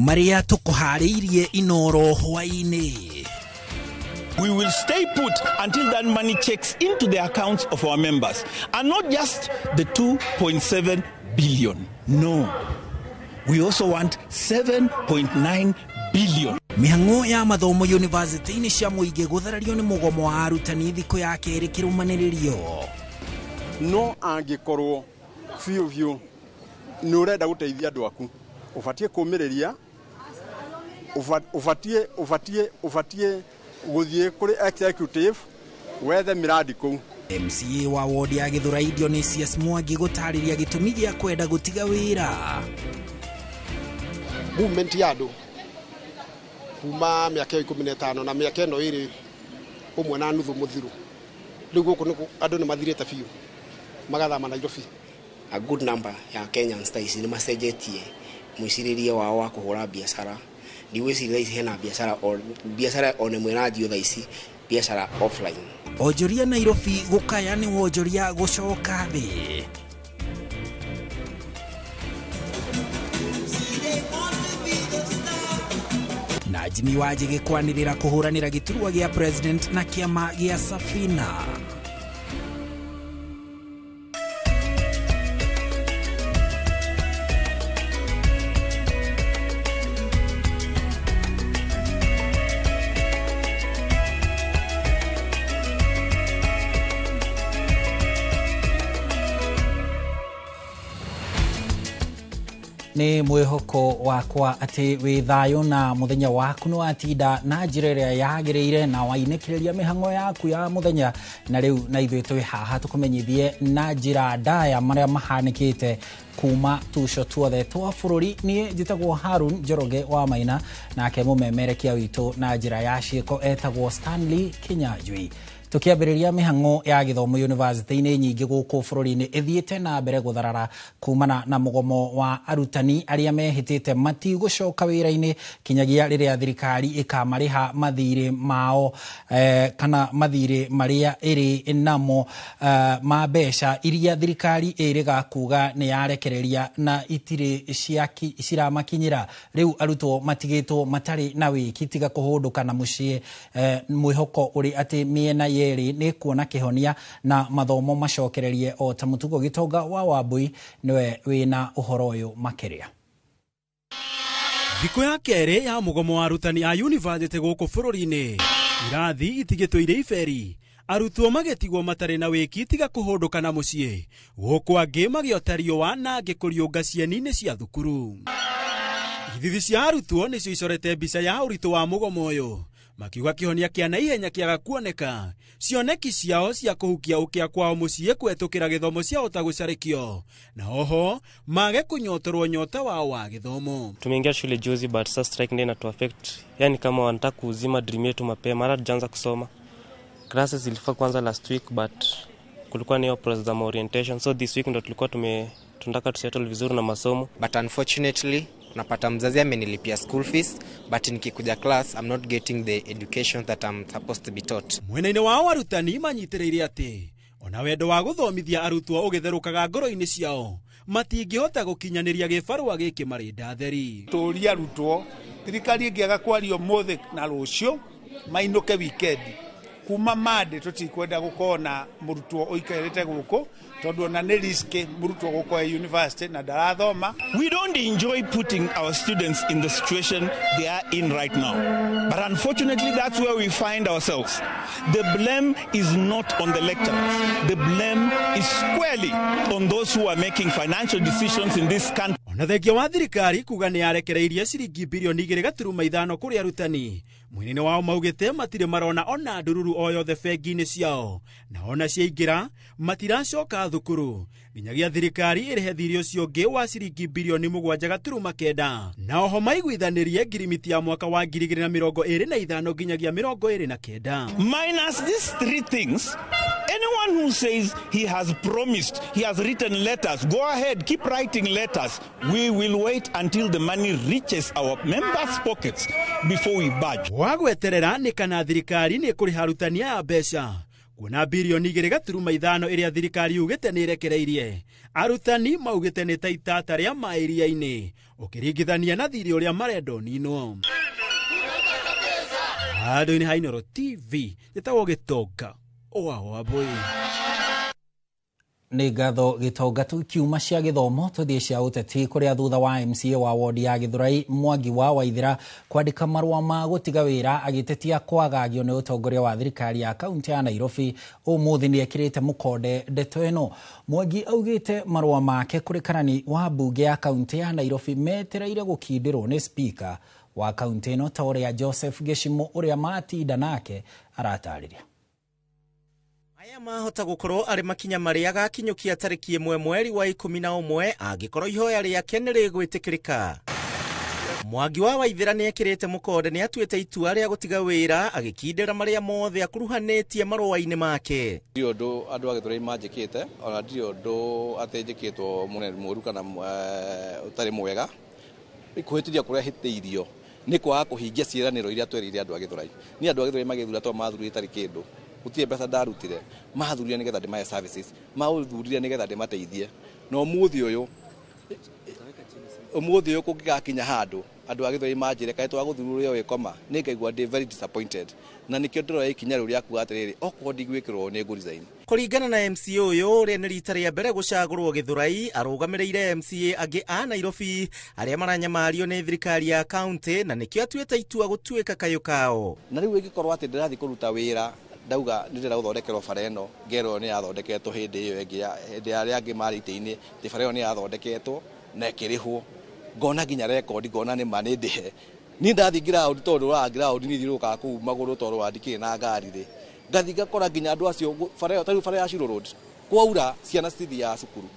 Marĩa tũkũharĩirie Inoro hwaĩ-inĩ. We will stay put until that money checks into the accounts of our members. And not just the 2.7 billion. No. We also want 7.9 billion. Mĩhang'o ya mathomo yunivasĩtĩ-inĩ cia mũingĩ gũtharario nĩ mũgomo wa arutani thikũ ya kerĩ kĩrũmanĩrĩrio. No angĩkorwo biũ biũ nĩ ũrenda gũteithia andũ aku, ũbatiĩ kũmĩrĩria, ũbatiĩ gũthiĩ kũrĩ executive wethe mĩrandi kũu. MCA wa ward ya Gĩthũrai Dionysius Mwangi gũtarĩria gĩtũmi gĩa kwenda gũtiga wĩra. Movement ya andũ kuma mĩaka ĩyo 15 na mĩaka ĩno ĩrĩ ũmwe na nuthu mũthiru, rĩu gũkũ nĩ andũ nĩ mathirĩte biũ magathama Nairobi. A good number ya Kenyans thaa ici nĩ macenjetie mwĩcirĩrie wao wa kũhũra biacara. Ndigwĩciria thaa ici hena biacara biacara ona ĩmwe ĩranjio thaa ici biacara offline. Onjoria Nairobi gũkaya nĩ wonjoria gũcoka thĩ. Na Jimmy Wanjigi kwanĩrĩra kũhũranĩra gĩturwa gĩa president na kĩama gĩa Safina. Nĩ mwĩhoko wakwa atĩ wĩ thayũ na mũthenya waku nĩ watinda na njĩra ĩrĩa yagĩrĩire na wainĩkĩrĩria mĩhang'o yaku ya mũthenya. Na rĩu na ithuĩ twĩ haha tũkũmenyithie na njĩra ndaya marĩa mahanĩkĩte kuma tuco tuothe twa bũrũri. Niĩ njĩtagwo Harun Njoroge wa Maina, nake mũmemerekia witũ na njĩra ya ciĩko etagwo Stanley Kinyanjui. Tukiambĩrĩria mĩhang'o ya gĩthomo yunivasĩtĩ-inĩ nyingĩ gũkũ bũrũri-inĩ ĩthiĩte na mbere gũtharara kumana na mũgomo wa arutani arĩa mehĩtĩte matigũcoka wĩra-inĩ kinyagia rĩrĩa thirikari ĩkamarĩha mathirĩ mao kana mathirĩ marĩa ĩrĩ namo ma mbeca iria thirikari ĩrĩga kuga nĩ yarekereria na itirĩ ciramakinyĩra. Rĩu arutwo matigĩtwo matarĩ na wĩki tiga kũhũndũka na mũciĩ, mwĩhoko ũrĩ atĩ mĩena yerĩ nĩ kuona kĩhonia na mathomo macokererie o ta mũtugo. Gĩtonga wa Wambui nĩwe wĩna ũhoro ũyũ makĩria. Thikũ ya kerĩ ya mũgomo wa arutani a yunivasĩtĩ gũkũ bũrũri-inĩ, irathi itigĩtwo irĩ iberi, arutwo magĩtigwo matarĩ na wĩki tiga kũhũndũka na mũciĩ, gũkũ angĩ magĩota riũa na angĩ kũriũnga cieni-inĩ cia thukuru. Ithithi cia arutwo nĩcio icorete mbica ya ũritũ wa mũgomo ũyũ, makiuga kĩhonia kĩa naihenya kĩaga kuoneka, cioneki ciao cia kũhukia ũkĩa kwao mũciĩ kũhetũkĩra gĩthomo ciahota gũcarĩkio, na oho mage kũnyotorwo nyota wao wa gĩthomo. Tumeingia shule juzi but sasa strike ndio inatu affect, yani kama wanataka kuzima dream yetu mapema, hata tujaanza kusoma. Classes zilifaa kuanza last week but kulikuwa na hiyo process za orientation, so this week ndo tulikuwa tunataka tusettle vizuri na masomo. But unfortunately unapata mzazi amenilipia school fees but nikikuja class I'm not getting the education that I'm supposed to be taught. Mwena-inĩ wao arutani manyitĩrĩire atĩ ona wendo wa gũthomithia arutwo ũgĩtherũkaga ngoro-inĩ ciao matingĩhota gũkinyanĩria gĩbarũa gĩkĩ marĩ ndatheri. Tũria arutwo thirikari ĩngĩaga kwaria ũmũthĩ na rũciũ mainũke weekend. Kuma Monday tũtikwenda gũkorwo na mũrutwo ũikarĩte gũkũ tondũ ona nĩ risk mũrutwo gũkorwo university na ndarathoma. We don't enjoy putting our students in the situation they are in right now, but unfortunately that's where we find ourselves. The blame is not on the lecturers. The blame is squarely on those who are making financial decisions in this country. Ona thengia wa thirikari kuga nĩ yarekereirie ciringi birioni 2.5 kũrĩ arutani, mwena-inĩ wao maugĩte matirĩ marona ona ndururu o yothe bengi-inĩ ciao, na ona ciaingĩra matiracoka thukuru nginyagia thirikari ĩrĩhe thirĩ ũcio ũngĩ wa ciringi birioni 7.9, na oho maiguithanĩrie ngirimiti ya mwaka wa 2025 nginyagia 29. Minus these three things, anyone who says he has promised, he has written letters, go ahead, keep writing letters. We will wait until the money reaches our members' pockets before we budge. Wagweterera nĩ kana thirikari nĩ ĩkũrĩha arutani aya mbeca Kuona birioni 2.5 ĩrĩa thirikari yugĩte nĩ ĩrekereirie, arutani maugĩte nĩ ta itata rĩa maĩ iria-inĩ ũkĩringithania na thirĩ ũrĩa marenda ũninwo. Handũ-inĩ ha Inooro TV, njĩtagwo Gĩtonga wa Wambũi. Nĩ ngatho Gĩtonga. Tukiuma cia gĩthomo tũthiĩ cia ũteti, kũrĩa thutha wa MCA wa wodi ya Gĩthũrai Mwangi wa Waithĩra kwandĩka marũa ma gũtiga wĩra agĩtetia kwagagio nĩ ũtongoria wa thirikari ya kaunti ya Nairobi, ũmũthĩ nĩ ekĩrĩte mũkonde ndeto ĩno. Mwangi augĩte marũa make kũrĩ karani wa mbunge ya kaunti ya Nairobi metereire gũkindĩrwo nĩ spika wa kaunti ĩno, ta ũrĩa Joseph Gĩcimũ ũrĩa matinda nake aratarĩria. Aya mahota gũkorwo arĩ makinya marĩa agakinyũkia tarĩki 1 mweri wa 11 angĩkorwo ihoya rĩake nĩ rĩgwĩtĩkĩrĩka. Mwangi wa Waithĩra nĩ ekĩrĩte mũkonde nĩ atuĩte itua rĩa gũtiga wĩra agĩkindĩra marĩa mothe akuruhanĩtie marũa-inĩ make. Ndirĩ ũndũ andũ a Gĩthũrai manjĩkĩte, ona ndirĩ ũndũ atĩ njĩkĩtwo mũnene mũru kana ũtarĩ mwega. Kũhĩtithia kũrĩa hĩtĩirio nĩ kwaga kũhingia ciĩranĩro iria twerĩire andũ a Gĩthũrai. Niĩ andũ a Gĩthũrai magĩthura to mathurire itarĩ kĩndũ, gũtirĩ mbeca ndarutire, mathurire nĩgetha ndĩmahe services, mathurire nĩgetha ndĩmateithie. Na ũmũthĩ ũyũ kũngĩgakinya handũ andũ a Gĩthũrai manjĩre kaĩ twagũthurwo ũrĩa wĩkoma, nĩ ngaigua ndĩ very disappointed. Na nĩkĩo ndĩroya ikinya rĩu rĩa kuga atĩrĩrĩ, okorwo ndigwĩkĩrwo nĩ ngũ resign. Kũringana na MCA ũyũ ũrĩa nĩ rita rĩa mbere gũcagũrwo Gĩthũrai, arũgamĩrĩire MCA angĩ a Nairobi arĩa maranyamario nĩ thirikari ya kaunti, na nĩkĩo atuĩte itua gũtuĩka kayũ kao. Na rĩu ĩngĩkorwo atĩ ndĩrathiĩ kũruta wĩra ndauga nĩ ndĩrenda gũthondekerwo bara ĩno, ngerwo nĩ yathondeketwo hĩndĩ ĩyo ĩngĩ, hĩndĩ ya arĩa angĩ marĩ itĩ-inĩ, atĩ bara ĩyo nĩ yathondeketwo na ĩkĩrĩhwo. Ngona nginya rekondi, ngona nĩ ma nĩ ndĩhe. Niĩ ndathiĩ ground, tondũ wa ground niĩ thiũrũrũkaga kũu magũrũ tondũ wa ndikĩrĩ na ngari rĩ, ngathiĩ ngakora nginya andũ acio bara ĩyo, ta rĩu bara ya Shiro Road kwaura ciana citithiaga cukuru,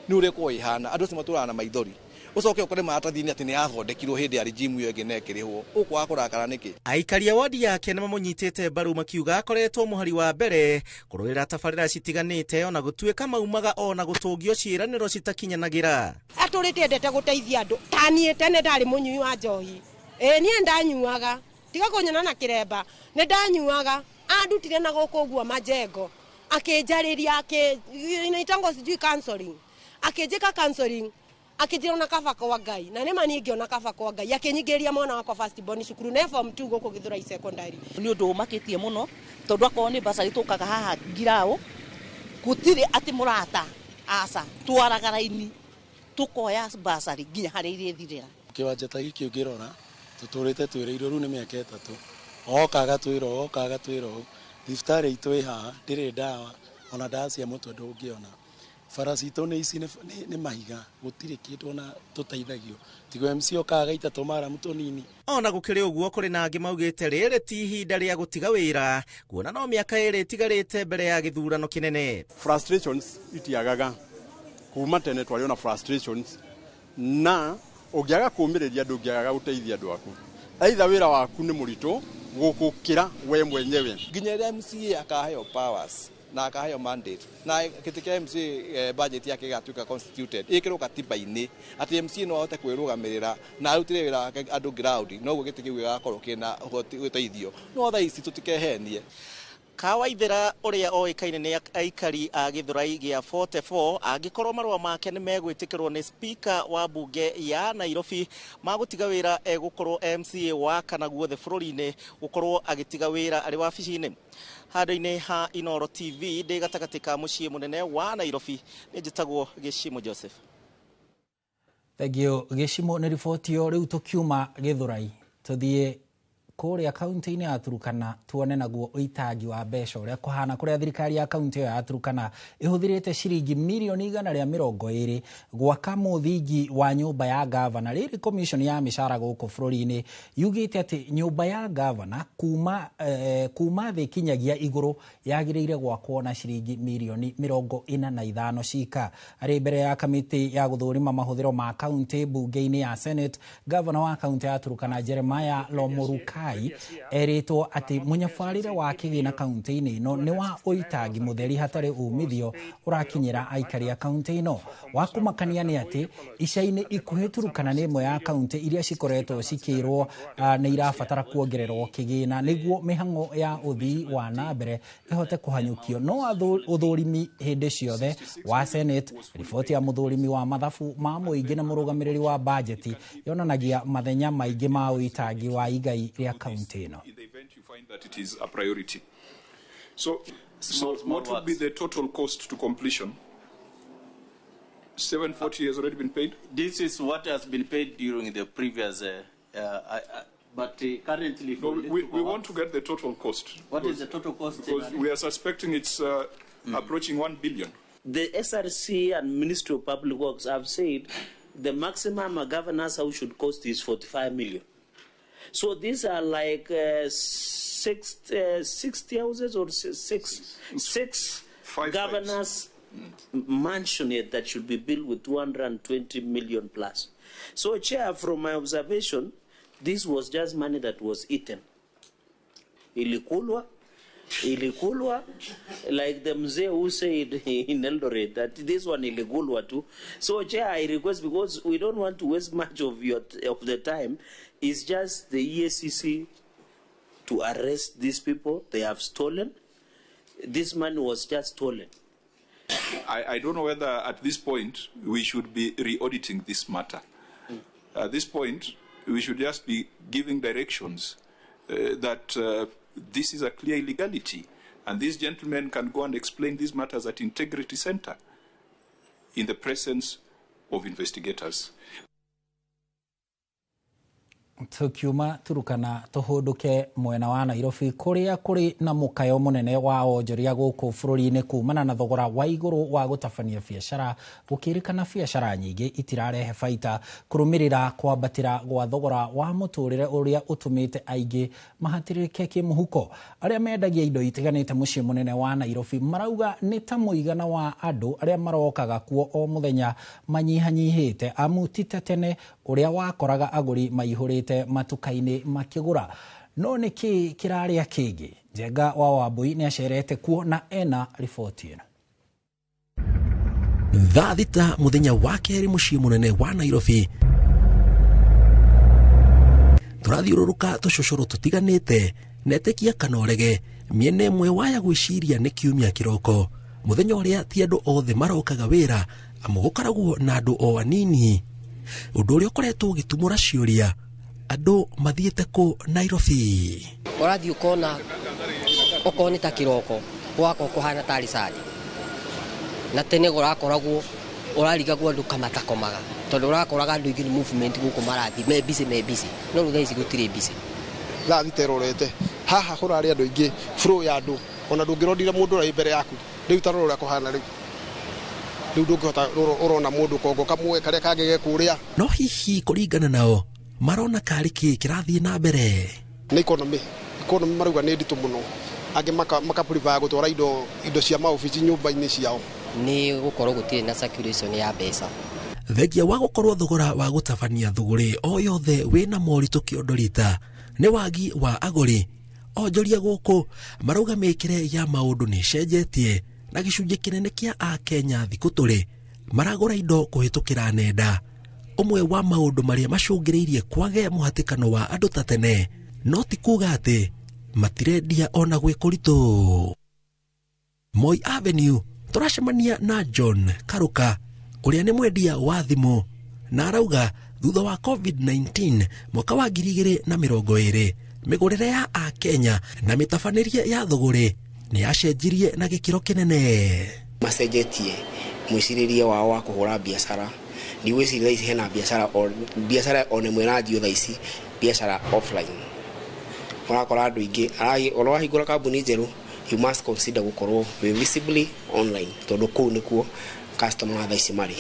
nĩ ũrĩa ĩkoragwo ĩhana, andũ acio matũraga na maithori. Ũcoke ũkore maratathi-inĩ atĩ nĩ yathondekirwo hĩndĩ ya regime ĩyo ĩngĩ na ĩkĩrĩhwo, ũkwaga kũrakara nĩkĩ? Aikari a wodi yake nĩ mamũnyitĩte mbaru makiuga akoretwo mũhari wa mbere kũrũĩra tabarĩra citiganĩte, ona gũtuĩka maumaga ona gũtũngio ciĩranĩro citakinyanagĩra. Atũrĩte endete gũteithia andũ, ta niĩ tene ndarĩ mũnyui wa njohi, ĩĩ niĩ ndanyuaga, tiga kũnyona na kĩremba, nĩ ndanyuaga, andutire na gũkũ ũguo majengo, akĩnjarĩria, inaitangwo sijui counseling, akĩnjĩka counseling, akĩnjĩra ona kaba kwa Ngai, na nĩma niĩ ngĩona kaba kwa Ngai, akĩnyingĩria mwana wakwa first born cukuru ne form 2 gũkũ Gĩthũrai secondary. Nĩ ũndũ ũmakĩtie mũno tondũ akorwo nĩ bursary tũkaga haha ngiraũ, gũtirĩ atĩ mũrata aca, twaraga raini tũkoya bursary nginya harĩa irĩthirĩra. Kĩwanja ta gĩkĩ ũngĩrora tũtũrĩte twĩrĩirwo rĩu nĩ mĩaka 3, oka agatwĩra oka agatwĩra ũũ, thibitarĩ itũ ĩ haha ndĩrĩ ndawa, ona ndawa cia mũtwe ndũngĩona. Bara citũ nĩ ici nĩ mahiga, gũtirĩ kĩndũ ona tũteithagio, tigo MC okaga agaita tũmaramu tũnini. Ona gũkĩrĩ ũguo kũrĩ na angĩ maugĩte rĩrĩ ti ihinda rĩa gũtiga wĩra, kuona no mĩaka 2 ĩtigarĩte mbere ya gĩthurano kĩnene. Frustrations itiagaga, kuma tene twarĩ ona frustrations, na ũngĩaga kũũmĩrĩria ndũngĩagaga gũteithia andũ aku. Aitha wĩra waku nĩ mũritũ gũkũkĩra we mwenyewe. Nginya rĩrĩa MCA akaheo powers na akaheo mandate, na gĩtĩ kĩa MCA budget yake ĩgatuĩka constituted, ĩkĩrwo katiba-inĩ atĩ MCA no ahote kwĩrũgamĩrĩra na arutĩre wĩra wake andũ ground, noguo gĩtĩ kĩu gĩgakorwo kĩna ũhoti ũteithio. No thaa ici tũtikehenie. Kawaithĩra ũrĩa oĩkaine nĩ aikari a Gĩthũrai gĩa 44 angĩkorwo marũa make nĩ megwĩtĩkĩrwo nĩ spika wa mbunge ya Nairobi magũtiga wĩra, egũkorwo MCA wa kana guothe bũrũri-inĩ gũkorwo agĩtiga wĩra arĩ wabici-inĩ. Handũ-inĩ ha Inooro TV ndĩ gatagatĩ ka mũciĩ mũnene wa Nairobi, nĩ njĩtagwo Gĩcimo Joseph. Thank you Gĩcimo nĩ riboti ĩyo. Rĩu tũkiuma Gĩthũrai tũthiĩ kũrĩa kaunti-inĩ ya Turkana tuone naguo ũitangi wa mbeca ũrĩa kũhana, kũrĩa thirikari ya kaunti ĩyo ya Turkana ĩhũthĩrĩte ciringi mirioni 120 gwaka mũthingi wa nyũmba ya gavana. Rĩrĩ commission ya mĩcara gũkũ bũrũri-inĩ yugĩte atĩ nyũmba ya gavana kuma thĩ kinyagia igũrũ yagĩrĩire gwakwo na ciringi mirioni 45 cika. Arĩ mbere ya kamĩtĩ ya gũthũrima mahũthĩro ma kaunti mbunge-inĩ ya Senate, gavana wa kaunti ya Turkana Jeremiah Lomorukai Masai erĩtwo atĩ mũnyabarĩre wa kĩgĩna kaunti-inĩ ĩno nĩ wa ũitangi mũtheri hatarĩ umithio ũrakinyĩra aikari a kaunti ĩno. Wa kũmakania nĩ atĩ ica-inĩ ikuhĩ Turukana nĩ ĩmwe ya kaunti iria cikoretwo cikĩrwo nĩ irabatara kuongererwo kĩgĩna nĩguo mĩhang'o ya ũthii wa na mbere ĩhote kũhanyũkio. No ũthũrimi hĩndĩ ciothe wa Senate, riboti ya mũthũrimi wa mathabu ma mũingĩ na mũrũgamĩrĩri wa bajeti yonanagia mathenya maingĩ ma ũitangi wa igai rĩa kaunti ĩno. That it is a priority. So what would be the total cost to completion? 740 has already been paid? This is what has been paid during the previous, but currently... No, we want to get the total cost. What is the total cost? Because we are suspecting it's approaching 1 billion. The SRC and Ministry of Public Works have said the maximum a governor's house should cost is 45 million. So these are like 60 houses or six governors' mansion here that should be built with 220 million plus. So, Chair, from my observation, this was just money that was eaten. Ilikulwa, like the mzee who said in Eldoret that this one ilikulwa too. So, Chair, I request, because we don't want to waste much of the time, it's just the EACC to arrest these people. They have stolen. This money was just stolen. I don't know whether at this point we should be re-auditing this matter. At this point, we should just be giving directions that this is a clear illegality, and these gentlemen can go and explain these matters at Integrity Center in the presence of investigators. Tukiuma Turukana tuhunduke mwena wa Nairobi kuria kuri na mukayo munene wa onjoria guku bururi-ini kumana na thogora wa iguru wa gutabania biacara gukirikana biacara nyingi itirarehe baita kurumirira kwambatira gwa thogora wa muturire uria utumite aingi mahatirike kimuhuko. Aria mendagia indo itiganite mucii munene wa Nairobi marauga ni ta muigana wa andu aria marokaga kuo o muthenya manyihanyihite amu ti ta tene uria wakoraga aguri maihurite matuka-inĩ makĩgũra. No nĩ kĩ kĩrarĩa kĩngĩ? Njenga wa Wambui nĩ acerete kuo na ena riboti ĩno. Thaa 6 mũthenya wa kerĩ mũciĩ mũnene wa Nairobi, tũrathiũrũrũka tũcũcũrũ tũtiganĩte netekia kana ũrege mĩena ĩmwe waya gwĩciria nĩ kiumia kĩroko, mũthenya ũrĩa ti andũ othe marokaga wĩra amu gũkoragwo na andũ o anini, ũndũ ũrĩa ũkoretwo ũgĩtumũra ciũria andũ mathiĩte kũ Nairobi. Ũrathiĩ ũkona okorwo nĩ ta kĩroko gwakwa kũhana tarĩ Sunday, na tene ũrakoragwo ũrarigagwo andũ kamatakomaga tondũ ũrakoraga andũ aingĩ nĩ movement gũkũ marathiĩ me busy, no rĩu thaa ici gũtirĩ busy. Thaa thita ĩrorete haha kũrarĩ andũ aingĩ, flow ya andũ ona ndũngĩrondire mũndũ ũrĩa mbere yaku. Rĩu ta rora ũrĩa kũhana rĩu ndũngĩhota ũrona mũndũ kongo kamwe karĩa kangĩ ge kũrĩa. No hihi kũringana nao marona karĩ kĩ kĩrathiĩ na mbere? Nĩ economy marauga nĩ nditũ mũno, angĩ makaprefer gũtwara indo cia maobici nyũmba-inĩ ciao. Nĩ gũkorwo gũtirĩ na circulation ya mbeca. Thengia wa gũkorwo thogora wa gũtabania thũgũrĩ o yothe wĩna moritũ kĩondorita nĩ wagi wa agũri. Onjoria gũkũ marauga mĩkĩre ya maũndũ nĩ ĩcenjetie na gĩcunjĩ kĩnene kĩa Akenya thikũ tũrĩ maragũra indo kũhĩtũkĩra nenda. Ũmwe wa maũndũ marĩa macũngĩrĩirie kwage mũhatĩkano wa andũ ta tene no ti kuga atĩ matirendia ona gwĩ kũritũ. Moi Avenue tũracemania na John Karuka ũrĩa nĩ mwendia wa thimũ na arauga thutha wa COVID-19 mwaka wa 2020 mĩgũrĩre ya Akenya na mĩtabanĩrie ya thũgũrĩ nĩ yacenjirie na gĩkĩro kĩnene. Macenjetie mwĩcirĩrie wao wa kũhũra biacara. Ndigwĩciria thaa ici hena biacara ona ĩmwe ĩranjio thaa ici biacara offline. Ũrakora andũ aingĩ ona wahingũra kambuni njerũ, you must consider gũkorwo wĩ visibly online tondũ kũu nĩkuo customer thaa ici marĩ,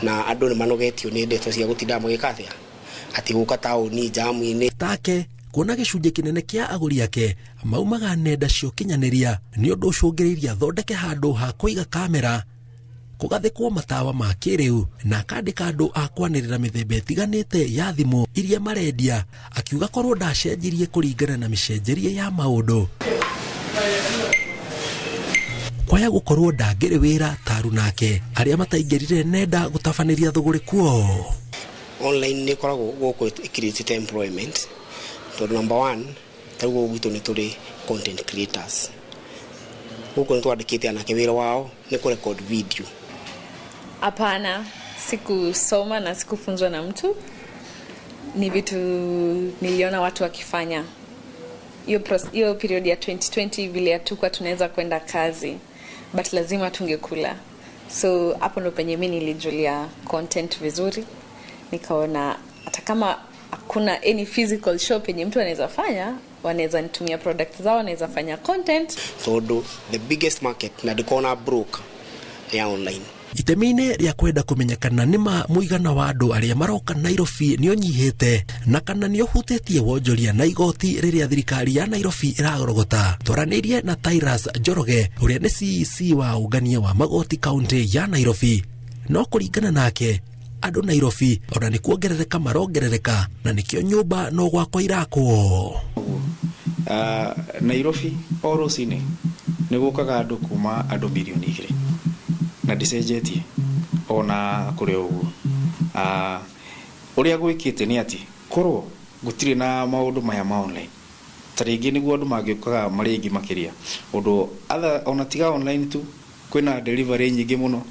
na andũ nĩ manogetio nĩ ndeto cia gũtinda magĩka atĩa atĩ gũka taũni jamu-inĩ. Take kuona gĩcunjĩ kĩnene kĩa agũri ake maumaga nenda cia ũkinyanĩria nĩ ũndũ ũcũngĩrĩirie athondeke handũ ha kũiga kamera Kũgathĩkwo matawa ma kĩrĩu na akandĩka andũ a kwanĩrĩra mĩthemba ĩtiganĩte ya thimũ iria marendia, akiuga korwo ndacenjirie kũringana na mĩcenjerie ya maũndũ kwaya gũkorwo ndangĩrĩ wĩra taru nake arĩa mataingĩrire nenda gũtabanĩria thũgũrĩ kuo. Online nĩ ĩkoragwo gũkũ ĩcreate employment tondũ number one, ta rĩu gũkũ gwitũ nĩ tũrĩ content creators. Gũkũ nĩ twandĩkĩte anake wĩra wao nĩ kũ record video. Hapana, sikusoma na sikufunzwa na mtu. Ni vitu niliona watu wakifanya. Hiyo period ya 2020 vile hatukuwa tunaweza kwenda kazi, but lazima tungekula. So hapo ndo penye mimi nilijulia content vizuri. Nikaona hata kama hakuna any physical shop yenye mtu anaweza fanya, wanaweza nitumia products zao, wanaweza fanya content. Tondũ the biggest market na ndikona broke ya online. Itemi-inĩ rĩa kwenda kũmenya kana nĩma mũigana wa andũ arĩa maroka Nairobi nĩ ũnyihĩte na kana nĩ ũhutĩtie wonjoria na igoti rĩrĩa thirikari ya Nairobi ĩrarogota, twaranĩirie na Tyrus Njoroge ũrĩa nĩ CEC wa ũngania wa magoti kaunti ya Nairobi. No kũringana nake, andũ Nairobi ona nĩ kuongerereka marongerereka na nĩkĩo nyũmba no gwakwa irakwo. Nairobi o rũcinĩ nĩ gũkaga andũ kuma andũ mirioni 2 na ndĩcenjetie ona kũrĩ ũguo. Ũrĩa gwĩkĩte nĩ atĩ korwo gũtirĩ na maũndũ maya ma online, ta rĩngĩ nĩguo andũ mangĩũkaga marĩ aingĩ makĩria, ũndũ ona tiga online tu kwĩna delivery nyingĩ mũno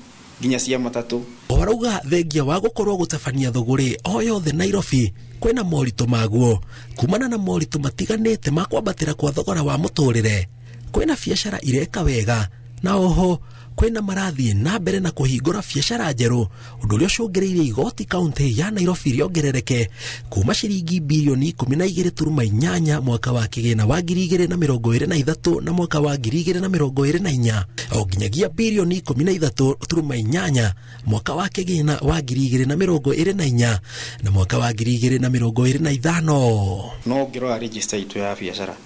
nginya cia matatũ. Warauga thengia wa gũkorwo gũtabania thũgũrĩ o yothe Nairobi kwĩna moritũ maguo kumana na moritũ matiganĩte ma kwambatĩra kwa thogora wa mũtũrĩre. Kwĩna biacara ireka wega na oho kwĩna marathiĩ na mbere na kũhingũra biacara njerũ, ũndũ ũrĩa ũcũngĩrĩirie igoti kaunti ya Nairobi rĩongerereke kuma ciringi birioni 12.8 mwaka wa kĩgĩna wa 2023 na mwaka wa 2024 o nginyagia birioni 13.8 mwaka wa kĩgĩna wa 2024 na mwaka wa 2025. No ngĩrora register itũ ya biacara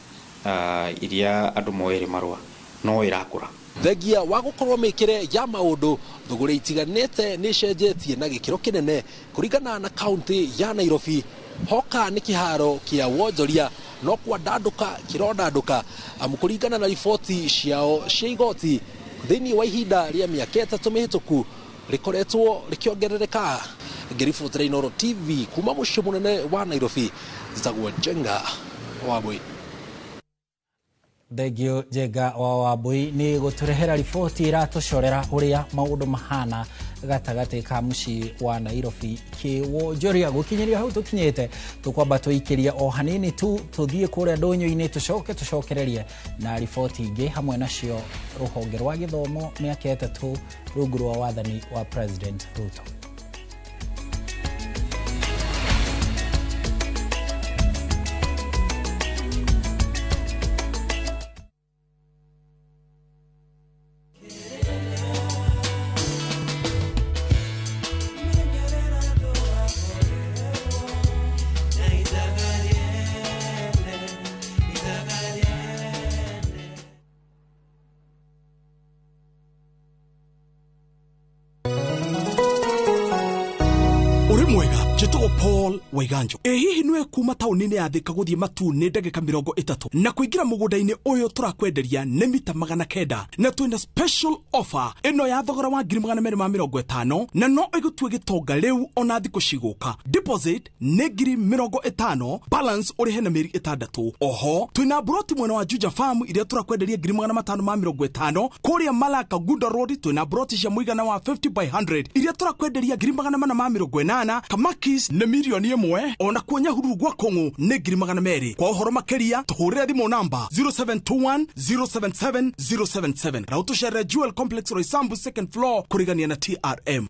iria andũ moere marũa no ĩrakũra. Thengia wa gũkorwo mĩkĩre ya maũndũ thũgũrĩ itiganĩte nĩ ĩcenjetie na gĩkĩro kĩnene kũringana na kaunti ya Nairobi. Hoka nĩ kĩharo kĩa wonjoria no kwandandũka kĩrondandũka amu kũringana na riboti ciao cia igoti thĩinĩ wa ihinda rĩa mĩaka 3 mĩhĩtũku rĩkoretwo rĩkĩongerereka. Ngĩribotera Inooro TV kuma mũciĩ mũnene wa Nairobi, njĩtagwo Njenga Wambui. Thengio Njenga wa Wambui nĩ gũtũrehera riboti ĩratũcorera ũrĩa maũndũ mahana gatagatĩ ka mũciĩ wa Nairobi kĩwonjoria. Gũkinyĩria hau tũkinyĩte, tũkwamba tũikĩrie o hanini tu tũthiĩ kũrĩa ndũnyũ-inĩ tũcoke tũcokererie na riboti ingĩ hamwe nacio rũhonge rwa gĩthomo mĩaka 3 rungu rwa wathani wa President Ruto. Paul Waiganjo. Hihi nĩwe kuma taũni-inĩ ya Thika gũthiĩ Matuu nĩ ndagĩka 30 na kũingĩra mũgũnda-inĩ ũyũ tũrakwenderia nĩ mita 900 na twĩna special offer ĩno ya thogora wa 250,000 na no ĩgũtue gĩtonga rĩu ona thikũ cigũka. Deposit nĩ 50,000, balance ũrĩhe na mĩeri 6. Oho twĩna broti mwena wa Juja Farm iria tũrakwenderia 550,000 kũrĩa Malaka Gunda Road twĩna broti cia mũigana wa 50 by 100 iria tũrakwenderia 480,000. Kamakis nĩ milioni 1, ona kuo Nyahururu gwa Kong'u nĩ 200,000. Kwa ũhoro makĩria tũhũrĩre thimũ namba 0721 077 077 na ũtũcerere Jewel Complex Roysambu second floor kũrigania na TRM.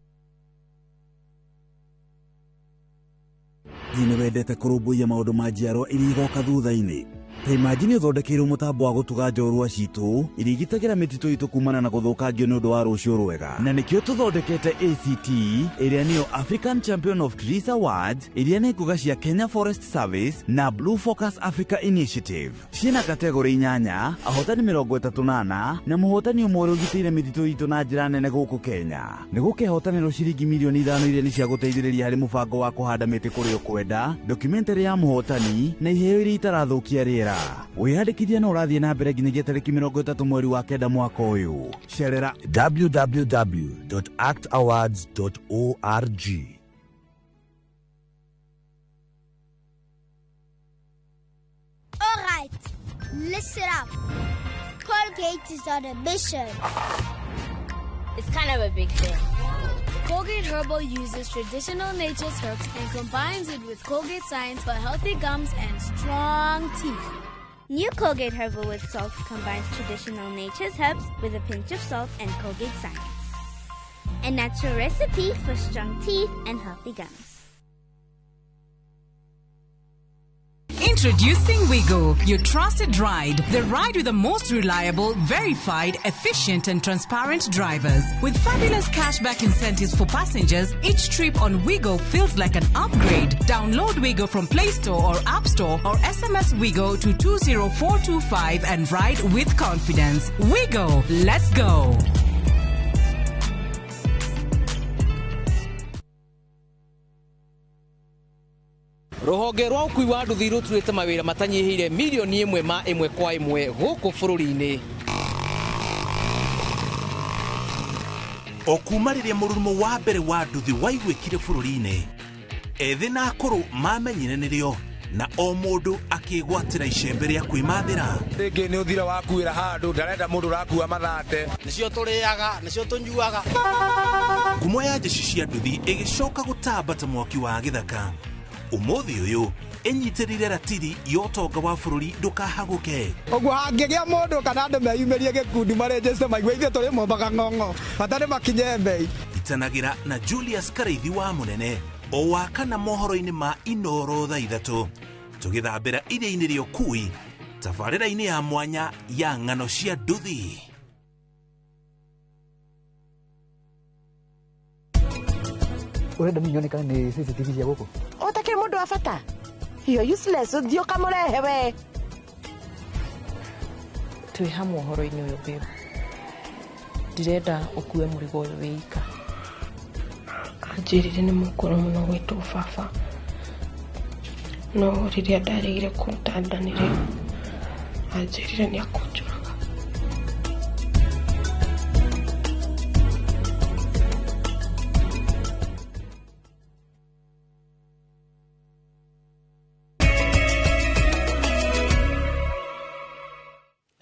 Hihi nĩ wendete kũrũmbũiya maũndũ ma njiarwa iria igoka thutha-inĩ? Ta imagine ũthondekeirwo mũtambo wa gũtuga njorua citũ iria igitagĩra mĩtitũ itũ kumana na gũthũkangio nĩ ũndũ wa rũciũ rwega. Na nĩkĩo tũthondekete ACT ĩrĩa nĩyo African Champion of Trees Awards, iria nĩ ngũga cia Kenya Forest Service na Blue Focus Africa Initiative. Ciĩna kategori 8, ahotani 34 na mũhotani ũmwe ũrĩa ũgitĩire mĩtitũ itũ na njĩra nene gũkũ Kenya. Nĩ gũkehotanĩrwo ciringi mirioni 5 iria nĩ cia gũteithĩrĩria harĩ mũbango wa kũhanda mĩtĩ kũrĩa ũkwenda, documentary ya mũhotani na iheo iria itarathũkia rĩera. Wĩyandĩkithia no ũrathiĩ na mbere nginyagia tarĩki 30 mweri wa 9 mwaka ũyũ. Cerera www.actawards.org. All right, listen up. Colgate is on a mission. It's kind of a big thing. Colgate Herbal uses traditional nature's herbs and combines it with Colgate science for healthy gums and strong teeth. New Colgate Herbal with Salt combines traditional nature's herbs with a pinch of salt and Colgate science. A natural recipe for strong teeth and healthy gums. Introducing Wigo, your trusted ride. The ride with the most reliable, verified, efficient and transparent drivers. With fabulous cashback incentives for passengers, each trip on Wigo feels like an upgrade. Download Wigo from Play Store or App Store or SMS Wigo to 20425 and ride with confidence. Wigo, let's go. Rũhonge rwa ũkui wa nduthi rũturĩte mawĩra matanyihĩire mirioni 1 ma 1 kwa 1 gũkũ bũrũri-inĩ. O kuma rĩrĩa mũrurumo wa mbere wa nduthi waiguĩkire bũrũri-inĩ, ethĩ na akũrũ mamenyire nĩrĩo na o mũndũ akĩgwatĩra icembe rĩa kwĩmathĩra. Rĩngĩ nĩ ũthira wakuĩra handũ ndarenda mũndũ ũrakua mathate. Nĩcio tũrĩaga, nĩcio tũnyuaga. Ngumo ya njeci cia nduthi ĩgĩcoka gũtamba ta mwaki wa gĩthaka. Umuthi uyu ĩnyitĩrĩire ratiri ya ũtonga wa bũrũri ndũkahagũke. Ũguo hangĩgĩa mũndũ kana andũ meyumĩrie gĩkundi marĩnjĩte maigue ithuĩ tũrĩ mombaga ng'ong'o bata nĩ makinye mbei. Itanagĩra na Julius Karaithi wa Mũnene o wa kana mohoro-inĩ ma Inoro thaa 3 tũgĩthambĩra iria-inĩ rĩa ũkui tabarĩra-inĩ ya mwanya ya ng'ano cia nduthi. Urenda niĩ nyonekane nĩ CCTV cia gũkũ? Ũtakĩrĩ mũndũ wa bata? You're useless, ũthiĩ ũkamũrehe we. Twĩ hamwe ũhoro-inĩ ũyũ babe. Ndirenda ũkue mũrigo ũyũ wĩ ika. Anjĩrire nĩ mũkũrũ mũno gwĩtwo baba. No rĩrĩa ndaregire kũruta nda nĩrĩo anjĩrire nĩ akũnjũraga.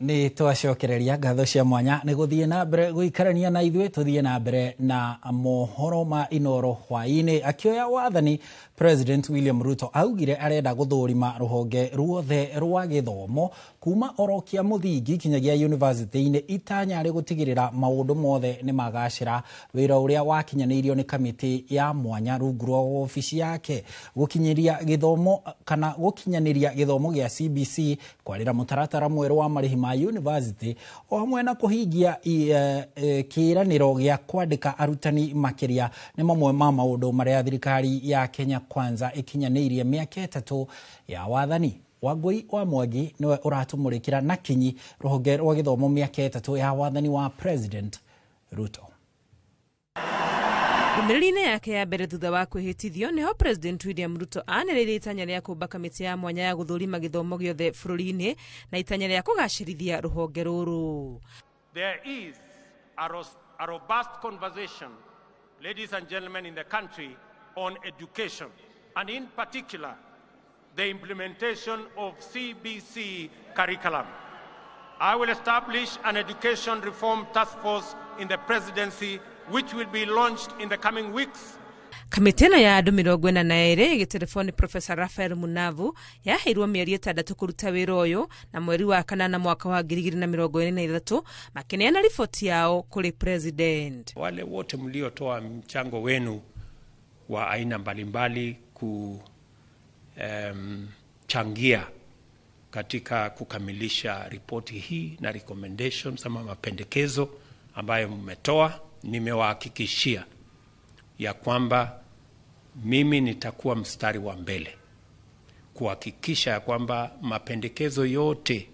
Nĩ twacokereria ngatho cia mwanya nĩ gũthiĩ na mbere gũikarania na ithuĩ. Tũthiĩ na mbere na mohoro ma Inoro hwaĩ-inĩ. Akĩoya wathani, President William Ruto augire arenda gũthũrima rũhonge ruothe rwa gĩthomo kuma oro kĩa mũthingi kinyagia university-inĩ, itanya rĩ gũtigĩrĩra maũndũ mothe nĩ magacĩra. Wĩra ũrĩa wakinyanĩirio nĩ kamĩtĩ ya mwanya rungu rwa obici yake gũkinyĩria gĩthomo kana gũkinyanĩria gĩthomo gĩa CBC, kwarĩra mũtaratara mwerũ wa marĩhi ma university o hamwe na kũhingia kĩĩranĩro gĩa kwandĩka arutani makĩria nĩ mamwe ma maũndũ marĩa thirikari ya Kenya Kwanza ĩkinyanĩirie mĩaka 3 ya wathani. Wangui wa Mwangi nĩwe ũratũmũrĩkĩra na kinyi rũhonge rwa gĩthomo mĩaka 3 ya wathani wa President Ruto. Ndũmĩrĩri-inĩ yake ya mbere thutha wa kwĩhĩtithio nĩho President William Ruto anĩrĩire itanya rĩa kũmba kamĩtĩ ya mwanya ya gũthũrima gĩthomo gĩothe bũrũri-inĩ na itanya rĩa kũgacĩrithia rũhonge rũrũ. There is a robust conversation, ladies and gentlemen, in the country on education, and in particular the implementation of CBC curriculum. I will establish an education reform task force in the presidency, which will be launched in the coming weeks. Kamĩtĩ ĩno ya andũ 42 ĩgĩterefoni Professor Raphael Munavu yaheirwo mĩeri 6 kũruta wĩra ũyũ, na mweri wa 8 mwaka wa 2023 makĩneana riboti yao kũrĩ President. Wale wote mliotoa mchango wenu wa aina mbalimbali kuchangia katika kukamilisha ripoti hii na recommendations ama mapendekezo ambayo mmetoa. Nimewahakikishia ya kwamba mimi nitakuwa mstari wa mbele kuhakikisha ya kwamba mapendekezo yote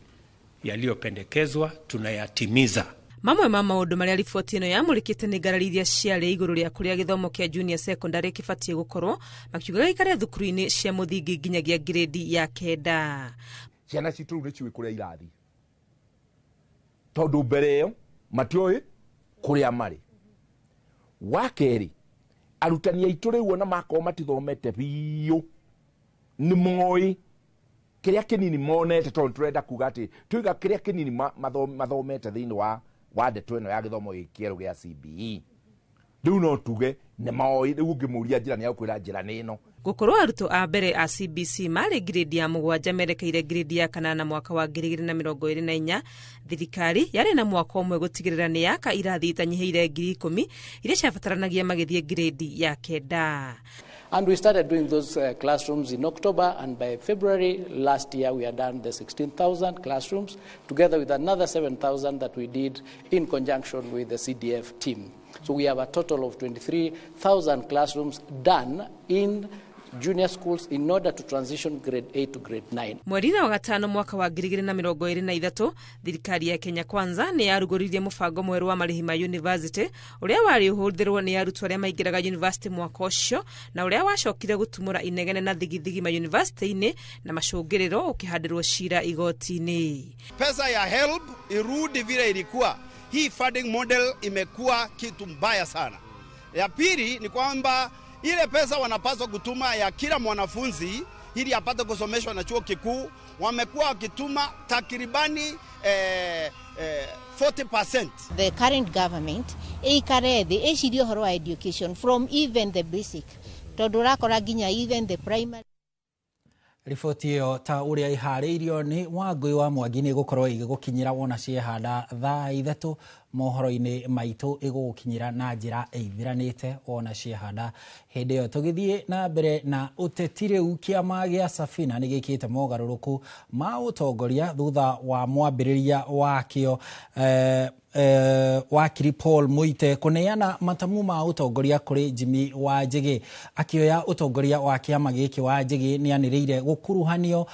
yaliyopendekezwa tunayatimiza. Mamwe ma maũndũ marĩa riboti ĩno yamũrĩkĩte nĩ ngarari iria ciarĩ igũrũ rĩa kũrĩa gĩthomo kĩa junior secondary kĩbatiĩ gũkorwo, makiuga gĩikare thukuru-inĩ cia mũthingi nginyagia grade ya 9. Ciana citũ rĩu nĩciũĩ kũrĩa irathiĩ, tondũ mbere ĩyo matiũĩ kũrĩa marĩ. Wa kerĩ, arutani aitũ rĩu ona makorwo matithomete biũ nĩ moĩ kĩrĩa kĩnini monete, tondũ tũrenda kuga atĩ tuiga kĩrĩa kĩnini mathomete thĩinĩ wa ndeto ĩno ya gĩthomo gĩkĩ kĩerũ gĩa CBE. Rĩu no tuge nĩ moĩ, rĩu ũngĩmũria njĩra nĩ agũkwĩra njĩra nĩ ĩno. Gũkorwo arutwo a mbere a CBC marĩ grade ya 7 merekeire grade ya 8 mwaka wa 2024, thirikari yarĩ na mwaka ũmwe gũtigĩrĩra nĩ yaka irathi itanyihĩire 10,000 iria ciabataranagia magĩthiĩ grade ya 9. And we started doing those classrooms in October, and by February last year we had done the 16,000 classrooms, together with another 7,000 that we did in conjunction with the CDF team. So we have a total of 23,000 classrooms done in junior schools in order to transition grade 8 to grade 9. Mweri wa gatano mwaka wa 2023, thirikari ya Kenya Kwanza nĩ yarugũririe mũbango mwerũ wa marĩhi ma university ũrĩa warĩ ũhũthĩrwo nĩ arutwo arĩa maingĩraga university mwaka ũcio, na ũrĩa wacokire gũtumũra inegene na thigithigi ma university-inĩ na macũngĩrĩro ũkĩhandĩrwo cira igoti-inĩ. Pesa ya HELB irudi vile ilikuwa. Hii funding model imekuwa kitu mbaya sana. Ya pili ni kwamba ile pesa wanapaswa kutuma ya kila mwanafunzi ili apate kusomeshwa na chuo kikuu, wamekuwa wakituma takribani 40%. The current government ĩikare thĩ ĩcirie ũhoro wa education from even the basic, tondũ ũrakora nginya even the primary. Riboti ĩyo ta ũrĩa ĩharĩirio nĩ Wangũi wa Mwangi nĩ ĩgũkorwo ĩgĩgũkinyĩra wona ciehanda thaa 3 mohoro-inĩ maitũ, ĩgũgũkinyĩra na njĩra ĩithiranĩte wona ciehanda. Hĩndĩ ĩyo tũgĩthiĩ na mbere na ũteti, rĩu kĩama gĩa Safina nĩ gĩkĩte mogarũrũku ma ũtongoria thutha wa mwambĩrĩria wakĩo wakiri Paul Muite kũneana matamu ma ũtongoria kũrĩ Jimmy Wanjigi. Akĩoya ũtongoria wa kĩama gĩkĩ, Wanjigi nĩ anĩrĩire gũkuruhanio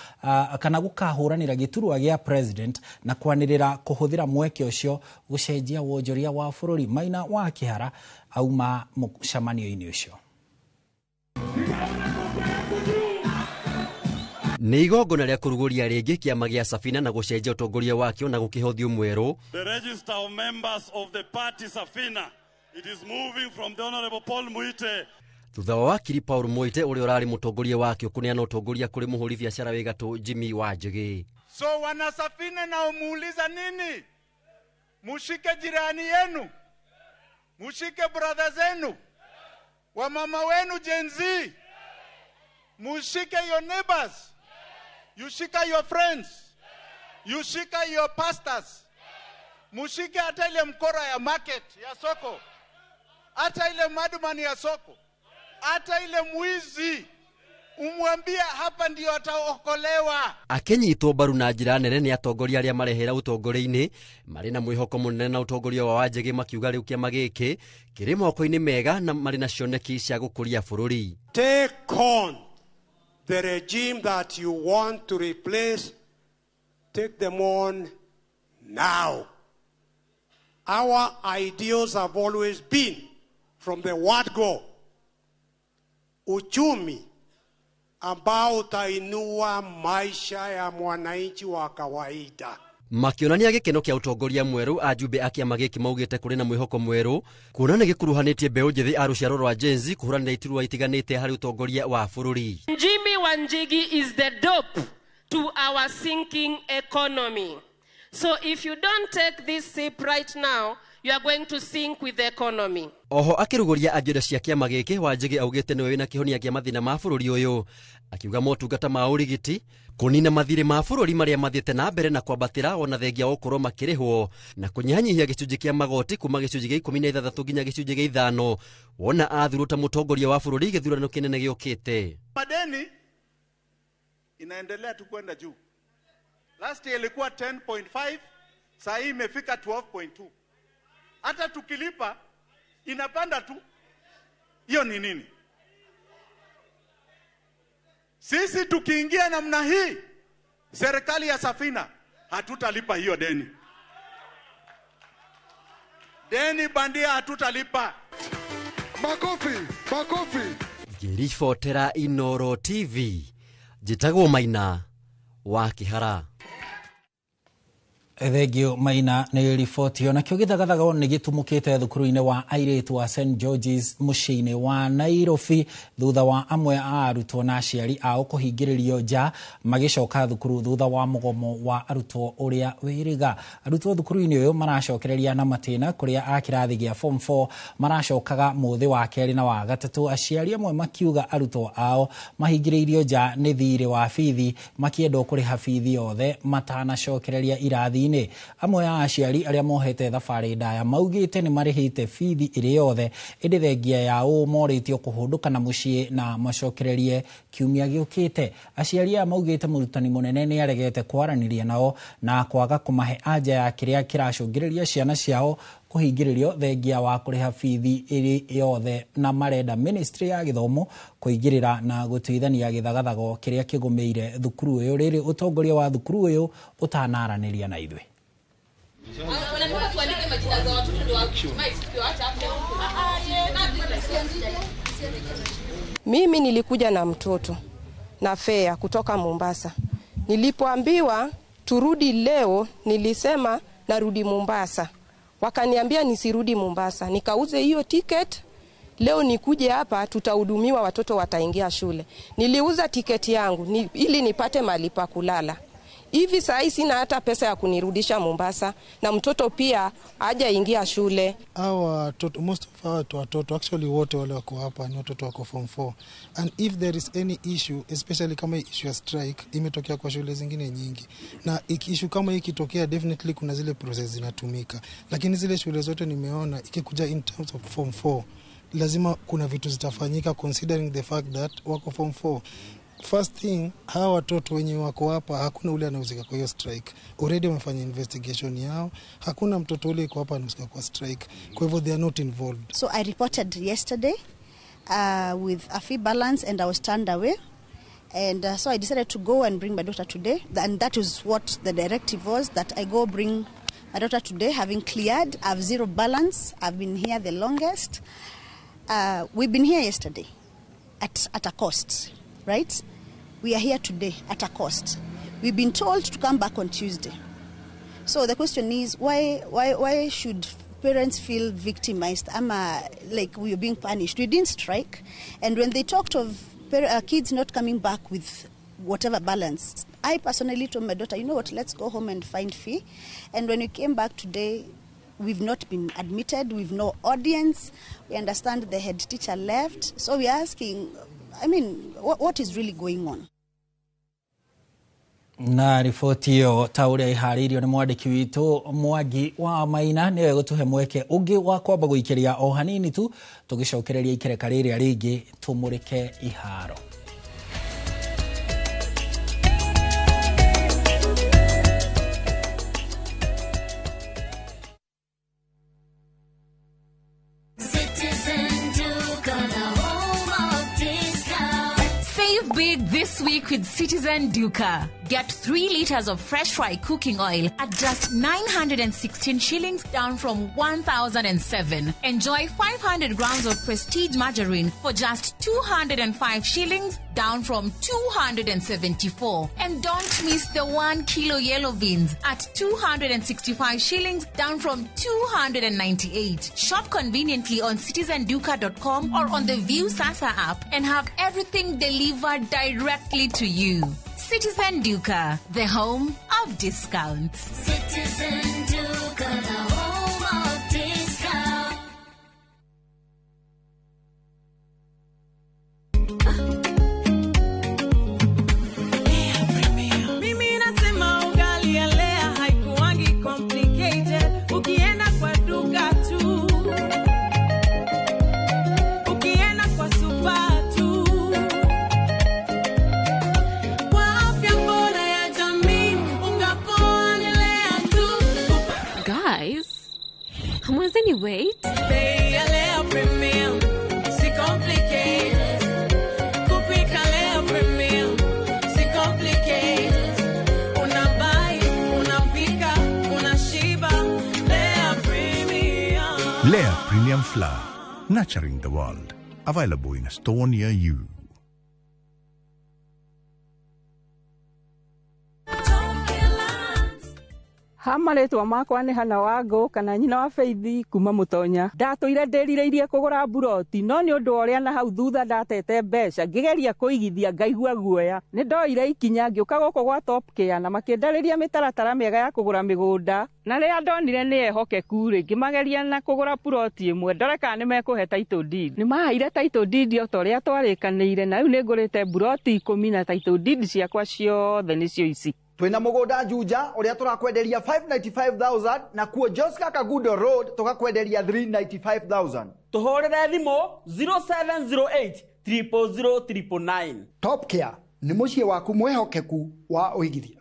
kana gũkahũranĩra gĩturwa gĩa president na kwanĩrĩra kũhũthĩra mweke ũcio gũcenjia wonjoria wa bũrũri. Maina wa Kĩhara auma mũcemanio-inĩ ũcio. Nĩ igongona rĩa kũrugũria rĩngĩ kĩama gĩa Safina na gũcenjia ũtongoria wakĩo na gũkĩhothio mwerũ. The register of members of the party Safina, it is moving from the Honorable Paul Muite. Thutha wa wakiri Paul Muite ũrĩa ũrarĩ mũtongoria wakĩo kũneana ũtongoria kũrĩ mũhũri biacara wĩ gatũ Jimmy Wanjigi. So wana Safina na umuuliza nini? Mushike jirani yenu, mushike brother zenu, wamama wenu Gen Z, mushike your neighbors, you shika your friends, you shika your pastors, mushike hata ile mkora ya market ya soko, hata ile madman ya soko, hata ile mwizi, umwambie hapa ndio ataokolewa. Akĩnyitwo mbaru na njĩra nene nĩ atongoria arĩa marehera ũtongoria-inĩ marĩ na mwĩhoko mũnene na ũtongoria wa Wanjigi, makiuga rĩu kĩama gĩkĩ kĩrĩ moko-inĩ mega na marĩ na cioneki cia gũkũria bũrũri. Take on the regime that you want to replace, take them on now. Our ideals have always been from the word go, uchumi ambao utainua maisha ya mwananchi wa kawaida. Makĩonania gĩkeno kĩa ũtongoria mwerũ, ajumbe a kĩama gĩkĩ maugĩte kũrĩ na mwĩhoko mwerũ kuona nĩ gĩkuruhanĩtie mbeũ njĩthĩ a rũciaro rwa Gen Z kũhũranĩra iturwa itiganĩte harĩ ũtongoria wa bũrũri. Jimmy Wanjigi is the dope to our sinking economy. So if you don't take this sip right now, you are going to sink with the economy. Oho akĩrugũria agenda cia kĩama gĩkĩ, Wanjigi augĩte nĩwe wĩna kĩhonia kĩa mathĩna ma bũrũri ũyũ, akiuga motungata ma ũrigiti, kũnina mathirĩ ma bũrũri marĩa mathiĩte na mbere na kwambatĩra ona thengia wa gũkorwo makĩrĩhwo, na kũnyihanyihia gĩcunjĩ kĩa magoti kuma gĩcunjĩ gĩa 16 nginya gĩcunjĩ gĩa 5 wona athurwo ta mũtongoria wa bũrũri gĩthurano kĩnene gĩũkĩte. Madeni inaendelea tu kwenda juu. Last year ilikuwa 10.5, saa hii imefika 12.2. Hata tukilipa inapanda tu. Hiyo ni nini? Sisi tukiingia namna hii, serikali ya Safina hatutalipa hiyo deni. Deni bandia hatutalipa. Makofi, makofi. Ngĩribotera Inoro TV, njĩtagwo Maina wa Kĩhara. Thengio Maina nĩ riboti ĩyo. Nakĩo gĩthagathago nĩ gĩtumũkĩte thukuru-inĩ wa airĩtu wa St George's mũciĩ-inĩ wa Nairobi thutha wa amwe a arutwo na aciari ao kũhingĩrĩrio nja magĩcoka thukuru thutha wa mũgomo wa arutwo ũrĩa wĩrĩga. Arutwo thukuru-inĩ ũyũ maracokereria na matĩna kũrĩa a kĩrathi gĩa form 4 maracokaga mũthĩ wa kerĩ na wa gatatũ, aciari amwe makiuga arutwo ao mahingĩrĩirio nja nĩ thirĩ wa bithi makĩendwo kũrĩha bithi yothe matanacokereria irathi. Amwe a aciari arĩa mohete thabarĩ ndaya maugĩte nĩ marĩhĩte bithi ĩrĩ yothe, ĩndĩ thengia ya ũũ morĩtio kũhũndũka na mũciĩ na macokererie kiumia gĩũkĩte. Aciari aya maugĩte mũrutani mũnene nĩ aregete kwaranĩria nao na kwaga kũmahe anja ya kĩrĩa kĩracũngĩrĩria ciana ciao kũhingĩrĩrio thengia wa kũrĩha bithi ĩrĩ yothe, na marenda ministry ya gĩthomo kũingĩrĩra na gũtuithania gĩthagathago kĩrĩa kĩgũmĩire thukuru ĩyo rĩrĩ ũtongoria wa thukuru ũyũ ũtanaranĩria na ithuĩ. Mimi nilikuja na mtoto na fea kutoka Mombasa. Nilipoambiwa turudi leo, nilisema narudi Mombasa. Wakaniambia nisirudi Mombasa, nikauze hiyo ticket. Leo nikuje hapa tutahudumiwa, watoto wataingia shule. Niliuza tiketi yangu ili nipate mahali pa kulala. Hivi saa sina hata pesa ya kunirudisha Mombasa, na mtoto pia hajaingia shule. Hawa most of our watoto actually wote wale wako hapa ni watoto wako form 4. And if there is any issue, especially kama issue ya strike imetokea kwa shule zingine nyingi. Na issue kama hii ikitokea, definitely kuna zile process zinatumika. Lakini zile shule zote nimeona ikikuja in terms of form 4, lazima kuna vitu zitafanyika considering the fact that wako form 4. First thing, hawa watoto wenye wako hapa hakuna ule anahusika kwa hiyo strike. Already wamefanya investigation yao, hakuna mtoto ule yuko hapa anahusika kwa strike. Kwa hivyo they are not involved. So I reported yesterday with a fee balance and I was turned away. And so I decided to go and bring my daughter today. And that is what the directive was, that I go bring my daughter today, having cleared. I have zero balance. I've been here the longest. We've been here yesterday at a cost, right? We are here today at a cost. We've been told to come back on Tuesday. So the question is, why should parents feel victimized? Like we are being punished. We didn't strike. And when they talked of kids not coming back with whatever balance, I personally told my daughter, you know what, let's go home and find fee. And when we came back today, we've not been admitted, we've no audience. We understand the head teacher left. So we're asking, I mean, what is really going on? Na riboti ĩyo ta ũrĩa ĩharĩirio nĩ mwandĩki witũ Mwangi wa Maina nĩwe gũtũhe mweke ũngĩ wa kwamba gũikĩria o hanini tu tũgĩcokereria ikereka rĩrĩa rĩngĩ tũmũrĩke iharo. Big this week with Citizen Duka. Get 3 liters of fresh fry cooking oil at just 916 shillings, down from 1,007. Enjoy 500 grams of Prestige margarine for just 205 shillings, down from 274. And don't miss the 1 kilo yellow beans at 265 shillings, down from 298. Shop conveniently on citizenduka.com or on the View Sasa app and have everything delivered directly to you. Citizen Duka, the home of discounts. Citizen Duka, the home of discounts. Mimi nasema ugali ya Lea haikuangi complicated. Ukienda kwa duka tu, ukienda kwa super tu. Kwa afya bora ya jamii, unga Hamwezi ni wait? Bei ya Lea Premium, si complicated. Kupika Lea Premium, si complicated. Unabuy, unapika, unashiba. Lea Premium. Lea Premium Flour, nurturing the world. Available in a store near you. Ha marĩtwa makwa nĩ Hana Wangũ kana nyina wa Faith kuma Mũtonya. Ndatũire ndĩrirĩirie kũgũra mburoti no nĩ ũndũ wa ũrĩa na hau thutha ndatete mbeca ngĩgeria kũigithia ngaigua guoya. Nĩ ndoire ikinya ngĩũka gũkũ gwa Top Care na makĩndarĩria mĩtaratara mĩega ya kũgũra mĩgũnda na rĩrĩa ndonire nĩ ehokeku rĩ ngĩmageria na kũgũra puroti ĩmwe ndore kana nĩ mekũhe title deed. Nĩ maheire title deed o ta ũrĩa twarĩkanĩire na rĩu nĩ ngũrĩte mburoti 10 na title deed ciakwa ciothe nĩcio ici. Twina mugunda Juja uria turakwenderia 595,000 na kuo Joska Kagudo Road tukakwenderia 395,000. Tuhurire thimu 0708 000 999. Top Care ni muciĩ waku mwihokeku wa uigithia.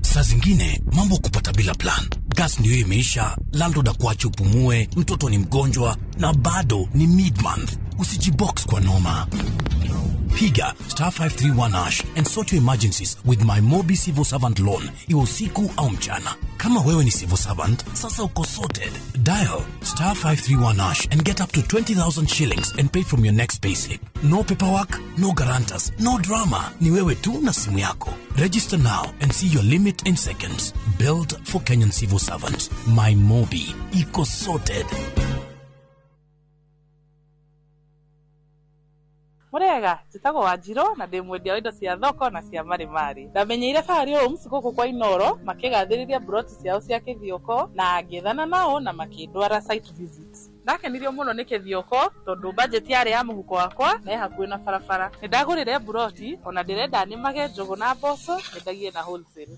Saa zingine mambo kupata bila plan. Gas ndio imeisha, landlord akuache upumue, mtoto ni mgonjwa na bado ni mid-month. Usijibox kwa noma. Piga star 531 hash and sort your emergencies with my Mobi Civil Servant Loan, iwe usiku au mchana. Kama wewe ni civil servant, sasa uko sorted. Dial star 531 hash and get up to 20,000 shillings and pay from your next payslip. No paperwork, no guarantors, no drama. Ni wewe tu na simu yako. Register now and see your limit in seconds. Built for Kenyan civil servants. My Mobi. Iko sorted. Murega njĩtagwo Wanjirũ na ndĩ mwendia wa indo cia thoko na cia marimari. Ndamenyeire Fahari Homes gũkũ kwa Inoro makĩgathĩrĩria mburoti ciao cia Kĩthioko na ngĩethana nao na makĩndwara site visit. Ndakenirio mũno nĩ Kĩthioko tondũ budget yarĩ ya mũhuko wakwa na ĩ hakuhĩ na barabara. Nĩndagũrire mburoti ona ndĩrenda nĩmage njũgũ na mboco nyendagie na wholesale.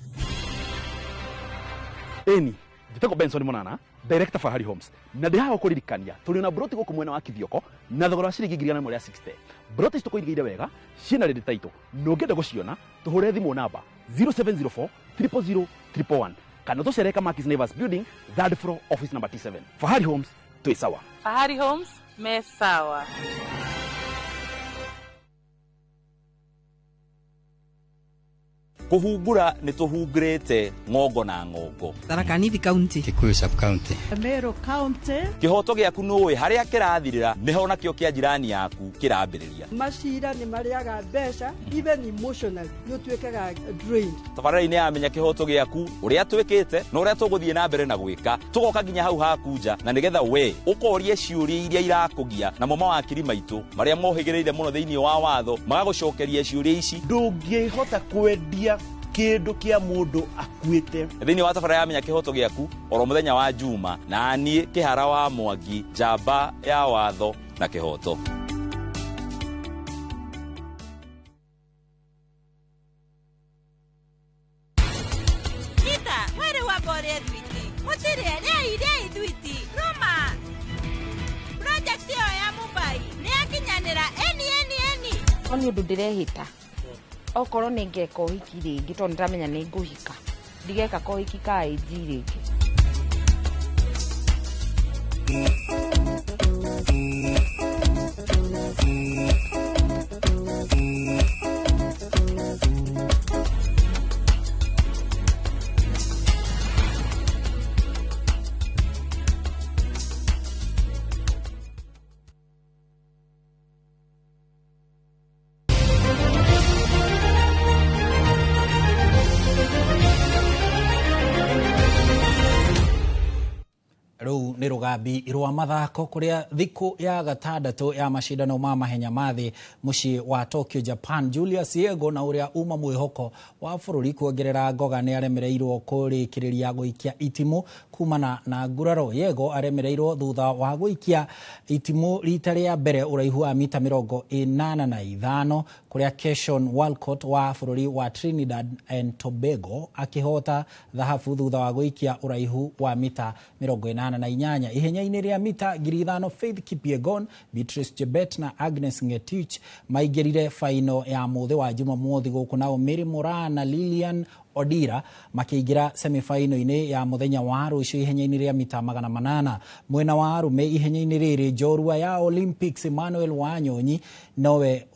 Ĩni njĩtagwo Benson Monana, Director Fahari Homes, na ndĩ haha gũkũririkania tũrĩ na broti gũkũ mwena wa Kithioko na thogora wa ciringi 160. Broti ici tũkũigĩire wega ciĩna ready title na ũngĩenda gũciona tũhũre thimũ namba 0704 000 111 kana tũcere Kamakis Neighbors Building, third floor, office number T7. Fahari Homes twĩ sawa. Fahari Homes me sawa. Kuhungura nĩ tũhungurĩte ng'ongo na ng'ongo. Tharaka Nithi County, Kikuyu sub county, Meru County. Kĩhoto gĩaku nũĩ harĩa kĩrathirĩra nĩho nakĩo kĩa jirani yaku kĩrambĩrĩria. Macira nĩ marĩaga mbeca even emotionally nĩ ũtuĩkaga drained. Tabarĩra-inĩ ya Menya Kĩhoto Gĩaku ũrĩa twĩkĩte na ũrĩa tũgũthiĩ na mbere na gwĩka tũgoka nginya hau haku nja na nĩgetha we ũkorie ciũria iria irakũgia namo mawakiri maitũ marĩa mohĩgĩrĩire mũno thĩinĩ wa watho magagũcokeria ciũria ici. Ndũngĩhota kwendia kĩndũ kĩa mũndũ akuĩte. Thĩinĩ wa tabarĩra ya Menya Kĩhoto Gĩaku oro mũthenya wa Juma na niĩ Kĩhara wa Mwangi, njamba ya watho na kĩhoto. Nita, were wamba ũrĩe thwiti. Mũtirĩe, rĩai rĩai thwiti. Rũma. Project ĩyo ya Mumbai nĩ yakinyanĩra eni eni eni. No nĩ ũndũ ndĩrehĩta okorwo nĩ ngeka ũhiki rĩngĩ tondũ nĩndamenya nĩ ngũhika ndigeka kohiki ka AG rĩngĩ. Rũu nĩ rũgambi rwa mathako kũrĩa thikũ ya gatandatũ ya macindano ma mahenya ma thĩ mũciĩ wa Tokyo, Japan. Julius Yego na ũrĩa uma mwĩhoko wa bũrũri kuongerera ngoga nĩ aremereirwo kũrĩkĩrĩria gũikia itimũ kumana na nguraro. Yego aremereirwo thutha wa gũikia itimũ rita rĩa mbere ũraihu wa mita 85 kũrĩa Keshon Walcott wa bũrũri wa Trinidad and Tobago akĩhota thahabu thutha wa gũikia ũraihu wa mita 85. 108. Ihenya-inĩ rĩa mita 5,000 Faith Kipyegon, Beatrice Chebet na Agnes Ngetich maingĩrire faino ya mũthĩ wa Jumamothi gũkũ, nao Mary Moraa na Lilian Odira makĩingĩra semifinal-inĩ ya mũthenya wa rũciũ ihenya-inĩ rĩa mita 800. Mwena wa arũme ihenya-inĩ rĩrĩ njorua ya Olympics Emmanuel Wanyonyi nowe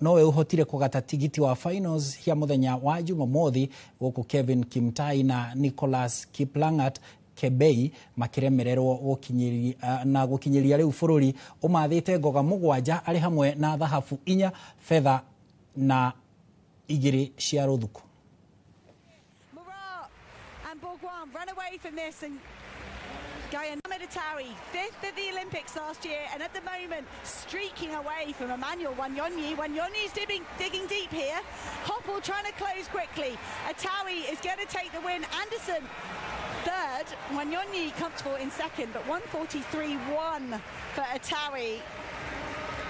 ũhotire kũgata tigiti wa finals ya mũthenya wa Jumamothi, gũkũ Kevin Kimtai na Nicholas Kiplangat Kebei makiremererwo gũkinyĩria rĩu bũrũri ũmathĩte ngoga 7 arĩ hamwe na thahabu 4, fedha na 2 cia rũthuku. And Bourgoin run away from this, and Gaia Meditari, 5th at the Olympics last year, and at the moment streaking away from Emmanuel Wanyonyi. Wanyonyi's digging deep here. Hoppel trying to close quickly. Atawi is going to take the win. Anderson third, Wanyonyi comfortable in second, but 1:43.1 for Atawi.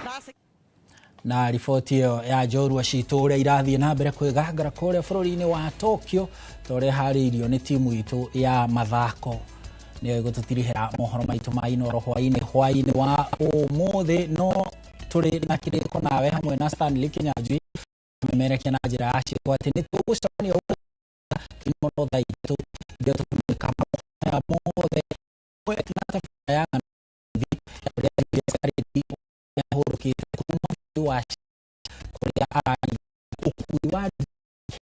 That's a na riboti ĩyo ya njorua citũ ũrĩa irathiĩ na mbere kwĩgangara kũrĩa bũrũri-inĩ wa Tokyo, ta ũrĩa harĩirio nĩ timu itũ ya mathako nĩyo ĩgũtũtirihĩra mohoro maitũ ma Inooro hwaĩ-inĩ wa ũmũthĩ. No tũrĩ na kĩrĩko nawe hamwe na Stanley Kinyanjui memerekia na njĩra ya ciĩko atĩ nĩ tũgũcemania mũno thaa 3 ndio tũkĩmũrĩka mothe na tabarĩra ya ng'ano ũrĩa Julius Karĩti ahũrũkĩte kuma wa kũrĩa arari ũkui wa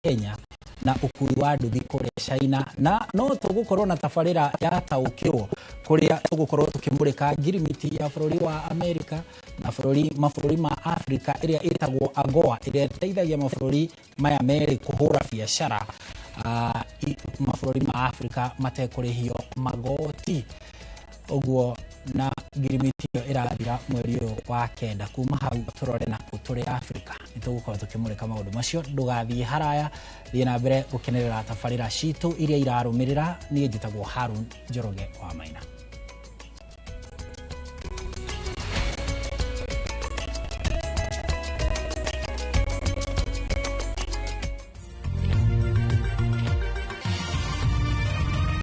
Kenya na ũkui wa nduthi kũrĩa China, na no tũgũkorwo na tabarĩra ya taũkĩrwo kũrĩa tũgũkorwo tũkĩmũrĩka ngirimiti ya bũrũri wa Amerika na mabũrũri ma Afrika ĩrĩa ĩtagwo AGOA, ĩrĩa ĩteithagia mabũrũri maya merĩ kũhũra biacara mabũrũri ma Afrika matekũrĩhio magoti. Ũguo na ngirimiti ĩyo ĩrathira mweri ũyũ wa 9. Kuma hau tũrore nakũ tũrĩ Afrika nĩ tũgũkorwo tũkĩmũrĩka maũndũ macio. Ndũgathiĩ haraya, thiĩ na mbere gũkenerera tabarĩra citũ iria irarũmĩrĩra. Niĩ njĩtagwo Harun Njoroge wa Maina.